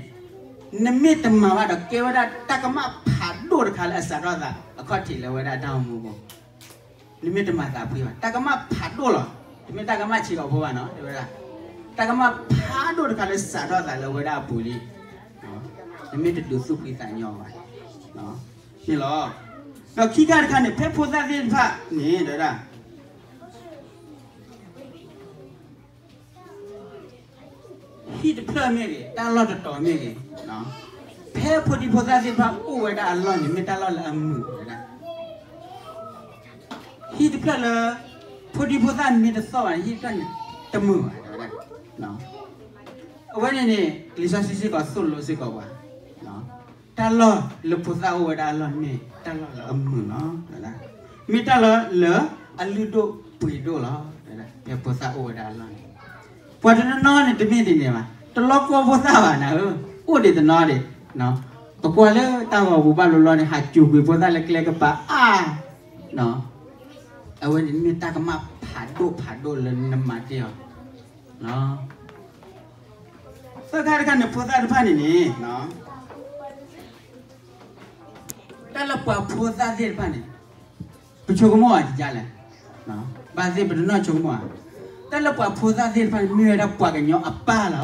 နမ့ၢ်တမၤဘၣ်ဒီးကဲဝဲဒၣ်တၢ်ကမၣ်ဖးဒိၣ်တခါလၢအစးထီၣ်သးအခီၣ်ထံးလၢဝဲဒၣ်တၢ်အိၣ်မူအပူၤ, နမ့ၢ်တမၤသးဖှံဘၣ် တၢ်ကမၣ်ဖးဒိၣ်လီၤ, တမ့ၢ်တၢ်ကမၣ်ဆံးကိာ်ဖိဘၣ်နီၤ တဲဝဲဒၣ်, တၢ်ကမၣ်ဖးဒိၣ်တခါလၢစးထီၣ်သးလၢဝဲဒၣ်အပူၤလံ, နမ့ၢ်တဒုးသူၣ်ဖှံသးညီဘၣ်, န့ၣ်လီၤ, ဒီးခံခါတခါန့ၣ် ဖဲဖိသၣ်သ့ၣ်တဖၣ်န့ၣ် တဲဝဲဒၣ် ဟံၣ်တဖျၢၣ်မ့ၢ်ဂ့ၤ တၢ်လီၢ်တတီၤမ့ၢ်ဂ့ၤ, ဖဲဖိဒံဖိသၣ်သ့ၣ်တဖၣ်အိၣ်ဝဲဒၣ်အလီၢ်န့ၣ် မ့ၢ်တၢ်လီၢ်လၢအမုာ်ဝဲဒၣ်, ဟံၣ်တဖျၢၣ်လၢ ဖိဒံဖိသၣ်မ့ၢ်တသီၣ်ဘၣ်န့ၣ် ဟံၣ်တဖျၢၣ်န့ၣ် တမုာ်ဘၣ်ဝဲဒၣ်, အဝဲန့ၣ်န့ၣ် လံာ်စီဆှံစ့ၢ်ကီးသိၣ်လိစ့ၢ်ကီးပှၤ တၢ်လီၢ်လၢဖိသၣ်အိၣ်ဝဲဒၣ်အလီၢ်န့ၣ် တၢ်လီၢ်လၢအမုာ်လီၤ, မ့ၢ်တၢ်လီၢ်လၢအလုၢ်ဒိၣ်ပှ့ၤဒိၣ်လီၤ, ဖဲဖိသၣ်အိၣ်ဝဲဒၣ်အလီၢ်န့ၣ်, ပှၤတနီၤနီၤန့ၣ် တမ့ၢ်ဒ်န့ၣ်ဘၣ်, တလီၤကီဖိသၣ်ဘၣ်နၤဧၢ, အိၣ်ဒံးတနီၤဒံး, ပကွၢ်လၢတၢ်ဂီၤပူၤဘၣ်လိၤလီၤန့ၣ် ဟးစူၤကွံာ်ဖိသၣ်လၢကျဲကပၤအါ အဝဲန့ၣ်မ့ၢ်တၢ်ကမၣ်ဖးဒိၣ်ဖးဒိၣ်လၢနမၤတ့ၢ်အီၤ, သၢခါတခါန့ၣ် ဖိသၣ်တဖၣ်န့ၣ်န့ၣ်, တၢ်လၢပှၤဖိသၣ်သ့ၣ်တဖၣ်န့ၣ်, ပဆိကမိၣ်အီၤဒ်လဲၣ်, ဘၣ်သ့ၣ်ပတနီၣ်ဆိကမိၣ်ဧါ, တၢ်လၢပှၤဖိသၣ်သ့ၣ်တဖၣ်န့ၣ် မ့ၢ်ဝဲဒၣ်ပှၤကညီအပၢ်လီ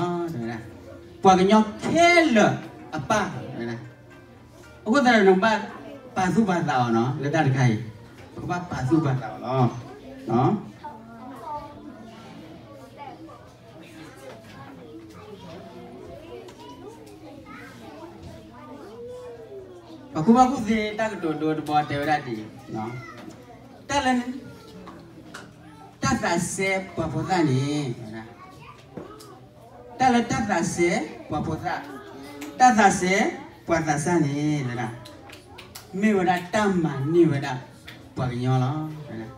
ၤ, ပှၤကညီခဲလၢာ်အပၢ်, အဃိသတးဒီး နကဘၣ်ပာ်သူၣ်ပာ်သးအီၤနီၤ လၢတၢ်တခါအံၤ, ပကဘၣ်ပာ်သူၣ်ပာ်သးအီၤလီၤ. ပှၤကူၣ်ဘၣ်ကူၣ်သ့ တၢ်ကတိၤဒိတဘီတဲဝဲဒၣ်ဒ်အံၤ, တၢ်လၢ တၢ်သးစဲပှၤဖိသၣ်န့ၣ်, တၢ်လၢတၢ်သးစဲပှၤဖိသၣ်, တၢ်သးစဲပှၤသးစၢ်န့ၣ်, မ့ၢ်ဝဲဒၣ်တၢ်မၤန့ၢ်ဝဲဒၣ်ပှၤကညီလီၤ.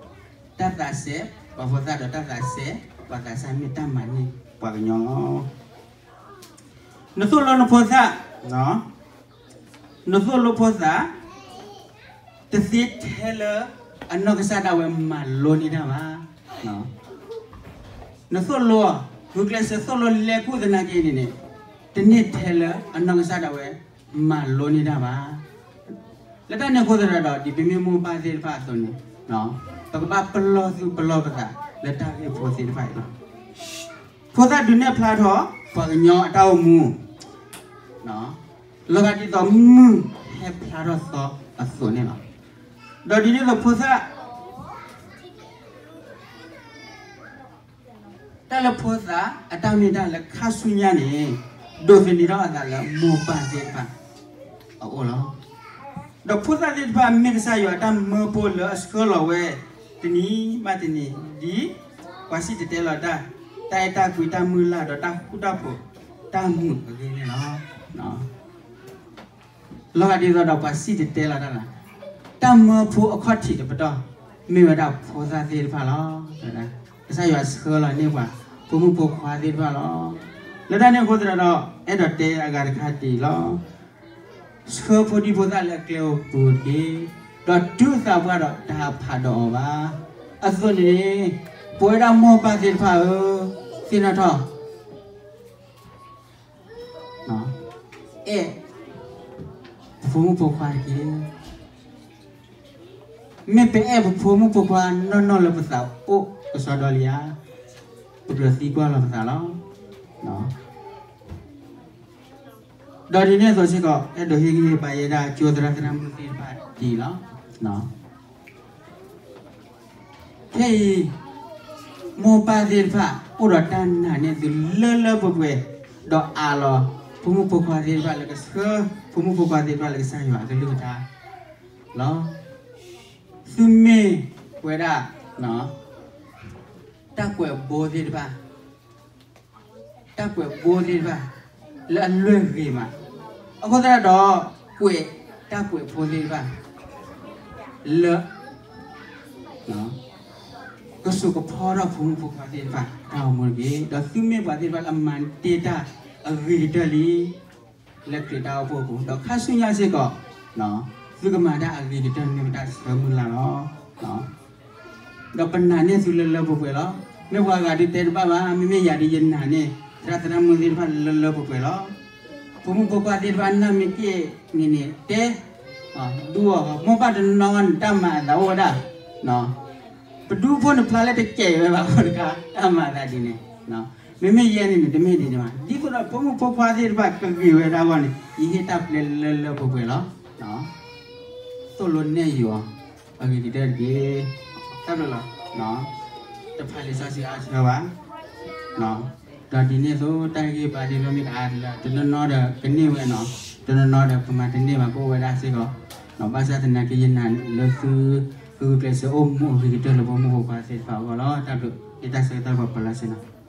တၢ်သးစဲပှၤဖိသၣ်ဒီးတၢ်သးစဲပှၤသးစၢ်မ့ၢ်တၢ်မၤန့ၢ်ပှၤကညီလီၤ. နသိၣ်လိနဖိသၣ်, နသိၣ်လိဖိသၣ်, တသ့ထဲလၢအနီၢ်ကစၢ်ဒၣ်ဝဲမၤလိန့ၢ်တၢ်ဘၣ်. နသိၣ်လိ, ဂုာ်ကျဲးစၢးသိၣ်လိလဲၤကူၣ်သနာ်က့န့ၣ်န့ၣ်, တန့ၢ်ထဲလၢအနီၢ်ကစၢ်ဒၣ်ဝဲမၤလိန့ၢ်တၢ်ဘၣ်. လၢတၢ်န့ၣ်အဃိသတးဒီး ဒ်ပမ့ၢ်မိၢ်ပၢ်သ့ၣ်တဖၣ်အသိးန့ၣ်, ပကဘၣ်ပလီၢ်သူၣ်ပလီၢ်ပသးလၢတၢ်ဂ့ၢ်ဖိသ့ၣ်တဖၣ်အံၤလီၤ. ဖိသၣ်ဒုးနဲၣ်ဖျါထီၣ်ပှၤကညီအတၢ်အိၣ်မူ လီၤဂာ်ဒ်သိးမုၢ်ဟဲဖျါထီၣ်သီအသိးန့ၣ်လီၤ. ဒီးဒ်န့ၣ်အသိးဖိသၣ်, တၢ်လၢဖိသၣ်အတၢ်မ့ၢ်တၢ်လၢခါဆူညါန့ၣ်, ဒိးသန့ၤထီၣ်အသးလၢမိၢ်ပၢ်သ့ၣ်တဖၣ်အအိၣ်လီၤ. ဒီးဖိသၣ်သ့ၣ်တဖၣ်မ့ၢ်ကစၢ်ယွၤအတၢ်မၢဖိလၢအဆှၢလီၤဝဲ တနံၤဘၣ်တနံၤ, ဒ်ပှၤစံၣ်တဲၤတဲလီၤတၢ်, တၢ်အဲၣ်တၢ်ကွံတၢ်မုၢ်လၢ်ဒီးတၢ်ဃူတၢ်ဖိးတၢ်မုာ်အဂ့ၢ်န့ၣ်လီၤ. လီၤဂာ်ဒ်သိးဒီးပှၤစံၣ်တဲၤတဲလီၤတၢ်လီၤ. တၢ်မၢဖိအခီၣ်ထံးတပတီၢ်, မ့ၢ်ဝဲဒၣ်ဖိသၣ်သ့ၣ်တဖၣ်လီၤ. ကစၢ်ယွၤဆှၢလီၤန့ၢ်ပှၤ ဖိမုၣ်ဖိခွါသ့ၣ်တဖၣ်လီၤ. လၢတၢ်န့ၣ်အဃိသတးဒီး အဲၣ်ဒိးတဲအဂၤတခါဒ်အံၤလီၤ. ဆှၢဖိဒံဖိသၣ်လၢအကျဲအိၣ်ပူၤတက့ၢ်, ဒီးတုၤအသးပှၢ်ဒီးတဟးဖးဒီးအီၤဘၣ်. အသိးန့ၣ်, ပဝဲဒၣ်မိၢ်ပၢ်သ့ၣ်တဖၣ်ဧၢ, သ့ၣ်နီၣ်ထီၣ် အဲၣ်ပဖိမုၣ်ဖိခွါတက့ၢ်. မ့ၢ်ပအဲၣ်ပဖိမုၣ်ဖိခွါနီၢ်နီၢ်လၢပသးအိၣ်ကစီဒီလံဧါ, ပကြၢးသံကွၢ်လီၤပသးလီၤ. ဒီးဒ်န့ၣ်အသိးစ့ၢ်ကီး အဲၣ်ဒိးဟ့ၣ်ဂံၢ်ဟ့ၣ်ဘါယဲဒၣ်ကၠိသရၣ်သရၣ်မုၣ်သ့ၣ်တဖၣ်ဒ်အံၤလီၤ. ခဲအံၤ, မိၢ်ပၢ်သ့ၣ်တဖၣ် အိၣ်ဒီးတၢ်နာ်န့ၢ်သုလၢလၢပှဲၤပှဲၤ, ဒီးအးလီၤ ဖိမုၣ်ဖိခွါသ့ၣ်တဖၣ်လၢကဆှၢ ဖိမုၣ်ဖိခွါသ့ၣ်တဖၣ်လၢကစၢ်ယွၤအကလုၢ်ကထါလီၤ. သုမ့ၢ်ဝဲဒၣ် တၢ်ကွဲးဘိသ့ၣ်တဖၣ် တၢ်ကွဲးဘိသ့ၣ်တဖၣ် လၢအလွဲၢ်ဂ့ၤမး, အဃိသတးဒီး ကွဲးတၢ်ကွဲးဖိသ့ၣ်တဖၣ် လၢ လၢ ကစိာ်ကဖီထီၣ်ဖိမုၣ်ဖိခွါသ့ၣ်တဖၣ်တၢ်အိၣ်မူတက့ၢ်. ဒီးသုမ့ၢ်ပှၤသ့ၣ်တဖၣ်လၢအမၤတ့ၢ်တၢ်အဂ့ၤကတၢၢ်လံ လၢခရံာ်တၢ်အိၣ်ဖှိၣ်အပူၤ, ဒီးခါဆူညါစ့ၢ်ကီး သုကမၤတၢ်အဂ့ၤကတၢၢ်န့ၣ်မ့ၢ်ပတၢ်ဆၢမုၢ်လၢ်လီၤ. ဒီးပနာ်န့ၢ်သုလၢလၢပှဲၤပှဲၤလီၤ. မ့ၢ်ပှၤဂၤဒုးတဲတဘၣ်ဘၣ်, မ့မ့ၢ်ယၤဒုးယနာ်န့ၢ် သရၣ်သရၣ်မုၣ်သ့ၣ်တဖၣ်လၢလၢပှဲၤပှဲၤလီၤ. ဖိမုၣ်ဖိခွါသ့ၣ်တဖၣ်နၢ်မ့ၢ်က့ၣ်န့ၣ်န့ၣ် တဲ ဒူအီၤ မိၢ်ပၢ်တနီၤနီၤန့ၣ် တၢ်မၤအသးအိၣ်ဝဲဒၣ် ပဒူဖိန့ၣ်ဖျါလၢတကဲဝဲဘၣ်အဃိတခါ တၢ်မၤအသးဒ်န့ၣ်, မ့မ့ၢ်ယဲန့ၣ်န့ၣ် တမ့ၢ်ဒ်န့ၣ်ဘၣ်. ဒ်သိးဒီးဖိမုၣ်ဖိခွါသ့ၣ်တဖၣ်ကဂ့ၤဝဲဒၣ်အဂီၢ်န့ၣ် ယဟ့ၣ်တၢ်ပျဲလၢလၢပှဲၤပှဲၤလီၤ. သိၣ်လိနဲၣ်ယွၤအဂ့ၤကတၢၢ်တက့ၢ်. တၢ်ဘျုးလီၤ. တဖးလံာ်စီဆှံအါဆၢဘၣ်. ဒီးဒ်န့ၣ်အသိးတၢ်ဂ့ၢ်ဘါဒ်ဖျၢၣ်မ့ၢ်တအါဒံးလၢ တနီၤနီၤဒီးကန့ၢ်ဝဲနီၤ, တနီၤနီၤဒီးကမၤတန့ၢ်ဘၣ် ကအိၣ်ဝဲဒၣ်စ့ၢ်ကီး, ဘၣ်ဆၣ်သနာ်က့ ယနာ်လၢသု ကဂုာ်ကျဲးစၢးအိၣ်မူအဂ့ၤကတၢၢ်လၢဖိမုၣ်ဖိခွါသ့ၣ်တဖၣ်အဂီၢ်လီၤ. တၢ်ဘျုး ယတၢ်ဆၢကတီၢ်ပှၤပၢၤလီၤဆ့နီၤ.